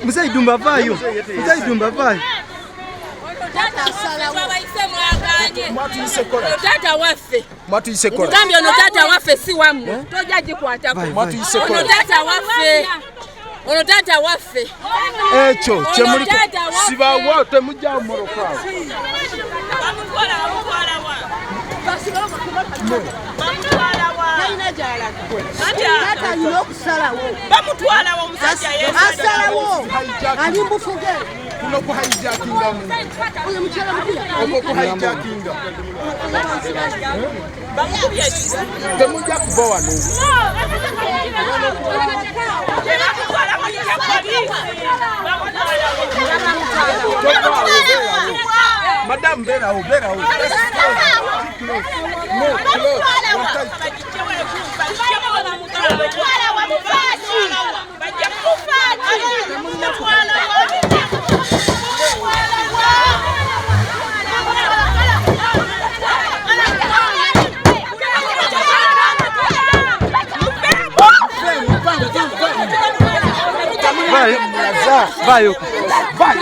Mzee Dumba vayo. Mzee Dumba vayo. Tata waffe. Mugambye ono tata waffe si wammwe. Tojja gikwatako. Ono tata waffe. Ono tata waffe. Ekyo kyemuliko sibawa temujja moroka. Kuno ku hijackinga mu. Okwo ku hijackinga. Temujja kuva wano. Madam berawo berawo. No, close. Vai, vai.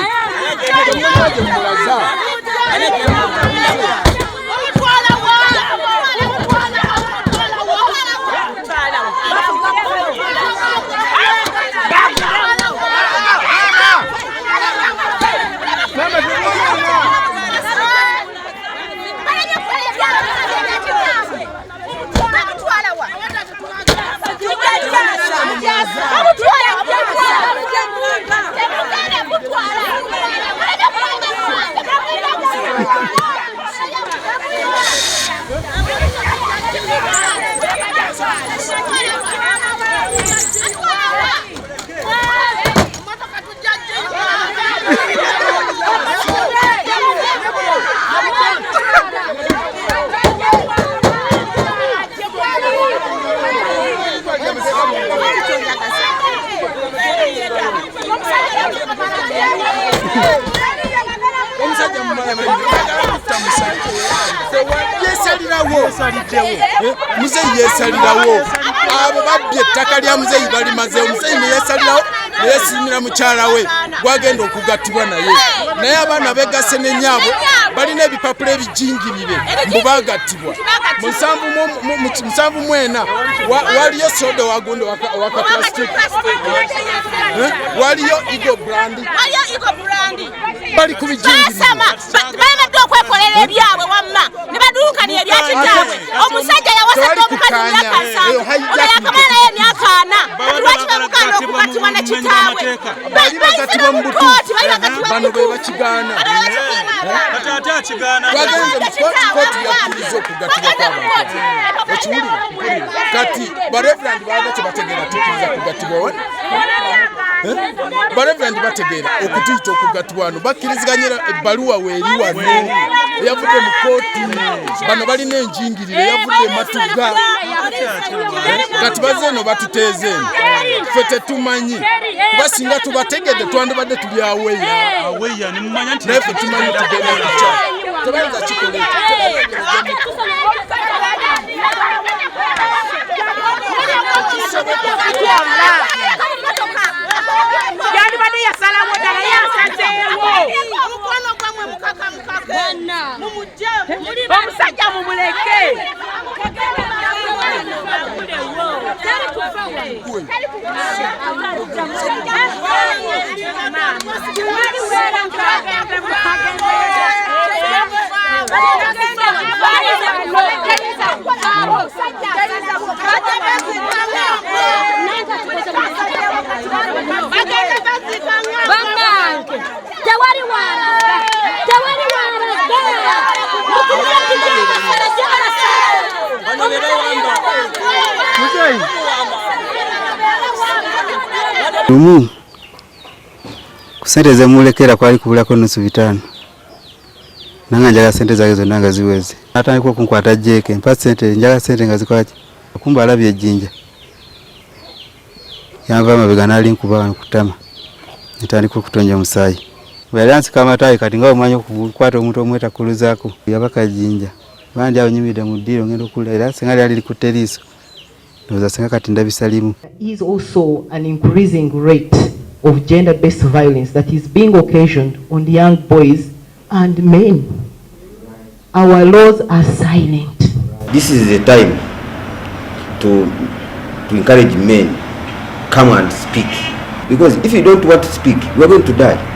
Muzeeyi yeesalirawo. Abo babbye ettaka lya muzeeyi, balimazeewo. Muzeeyi neyeesalirawo, neyeesiimira mukyala we gwagenda okugattibwa naye. Naye abaana begasse nenyaabwe, balina ebipapula ebijingirire mbu bagattibwa 74. Waliyo soda wagundi owaka plastic, waliyo Eagle Brand, bali ku bijingirire. Bamadde okwekolera ebyabwe, wamma ne baduukania ebya kitaabwe. Omusajja yawasadde omukazi myaka 70, ono yakamala naye emyaka 40. Kati lwaki bamugaana okugattibwa ne kitaabwe? Bali bagattibwa mu butuufu, bano be bakigaana. Kati ate akigaana. Twagenze mu kooti, kooti yakkiriza okugattibwa kw'abantu. Okiwulira? Kati bareverandi baaba tebategeera tukkiriza kugattibwa wano. Bareverandi bategeera okutuyita okugattibwa wano, bakkiriziganyira ebbaluwa weeri wano eyavudde mu kooti. Bano balina enjingirire eyavudde ematuga. Kati bazze eno batuteeze eno, ffe tetumanyi, kuba singa tubategedde twandibadde tuli aweya. Aweya nemumanya nti Naye ffe tumanyi tugenda kukya. Tebayinza kikola ekyo. Yandibadde yasalawo ddala, yasazeewo. Omusajja mumuleke. Bannange, tewali walaga, tewali walaga. Bano be bawamba. Muzeeyi. Lumu ku sente zemulekera kwali kubulako nusu 500, nanga njagala sente zange zonna nga ziweze. Natandika okunkwata jeeke, mpa sente, njagala sente nga zikolaki. Kumba alabye ejjinja, yanva amabega n'alinkuba wano kutama, netandika okutonja omusaayi. Bwe yali ansika amataayi, kati nga omanyi okukwata omuntu omwetakuluzaako, yabaka jjinja. Bandi awo nyimiridde mu ddiiro, ngenda okulira era singa lyali likutte eriiso, ndowooza singa kati ndabisa limu. Is also an increasing rate of gender-based violence that is being occasioned on young boys and men. Our laws are silent. This is the time to encourage men, come and speak. Because if you don't want to speak, we are going to die.